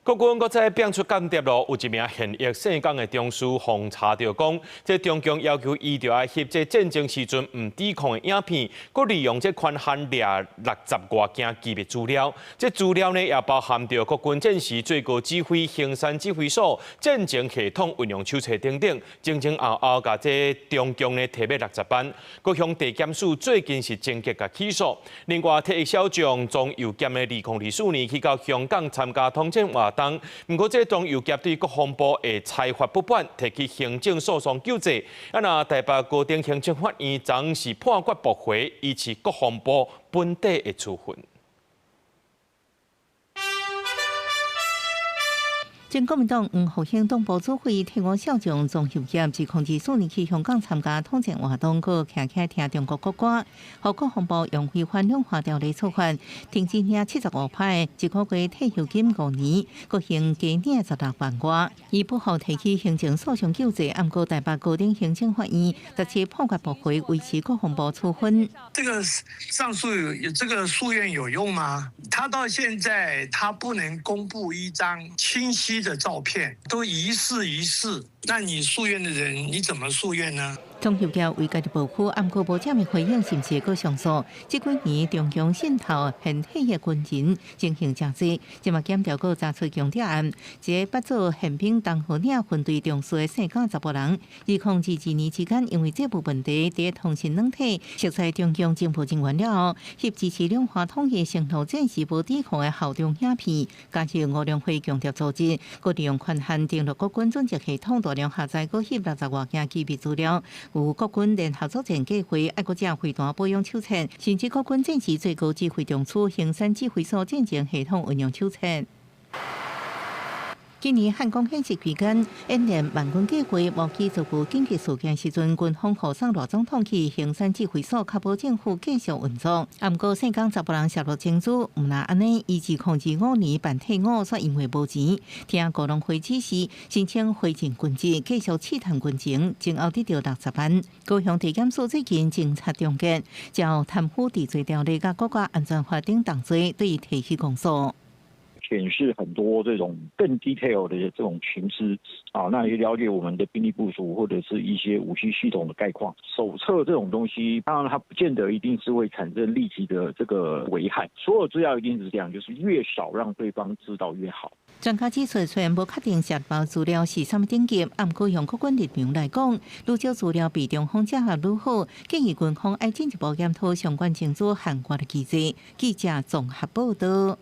國軍閣再變出間諜囉，有一名現役盛港的中士，予查著講，這中共要求伊著愛翕這戰爭時陣毋抵抗的影片，閣利用這權限掠六十外件機密資料。這資料呢也包含著國軍戰時最高指揮衡山指揮所戰情系統運用手冊等等，前前後後共這中共呢提欲六十萬。高雄地檢署最近是終結共起訴。另外，退役小將莊祐劍的2024年去到香港參加統戰活動，毋過這莊祐劍對國防部的裁罰不滿，提起行政訴訟救濟。啊，若台北高等行政法院昨是判決駁回，維持國防部本底的處分。前國民黨黃復興黨部主委退伍少將莊祐劍，2024年去香港參加統戰活動，閣徛起來聽中國國歌，予國防部用違反兩化條例處罰，停止領75趴，一個月退休金5年，閣還加領16萬外。伊不服提起行政訴訟救濟，毋過台北高等行政法院特設判決駁回，維持國防部處分。這個上訴有這個訴願有用嗎？他到現在他不能公布一張清晰的照片，都疑似疑似，那你訴願的人你怎麼訴願呢？莊祐劍為家己保護，毋過無正面回應是毋是會閣上訴。這幾年中共滲透現退役軍人情形誠濟，這馬檢調閣查出強調案，一個捌做憲兵東河嶺分隊中士的盛港查埔人，2022年期間因為債務問題，佇通訊軟體熟似中共情報人員了後，翕支持兩岸統一承諾戰時無抵抗的效忠影片，加入吳良輝強調組織，閣利用權限登錄國軍準則系統大量下載閣翕六十外件機密資料。有國軍聯合作戰計劃、愛國者飛彈保養手冊，甚至國軍戰時最高指揮中樞衡山指揮所戰情系統運用手冊。今年漢光演習期間，演練萬軍計劃無期遭遇緊急事件時陣，軍方護送賴總統去衡山指揮所，確保政府繼續運作。毋過盛港查埔人泄露情資，毋但按呢，伊2025年辦退伍，卻因為無錢，聽高農會指示申請回進軍職，繼續刺探軍情，前後得著六十萬。高雄地檢署最近偵查終結，照貪腐治罪條例佮國家安全法等重罪，對伊提起公訴。顯示很多這種更 detail 的這種情資啊，那也了解我們的兵力部署或者是一些武器系統的概況。手冊這種東西，當然它不見得一定是會產生立即的這個危害。所有資料一定是這樣，就是越少讓對方知道越好。專家指出，雖然無確定洩露資料是啥物等級，毋過用國軍立場來講，愈少資料被中方掌握愈好，建議軍方愛進一步檢討相關情資限外的機制。記者綜合報道。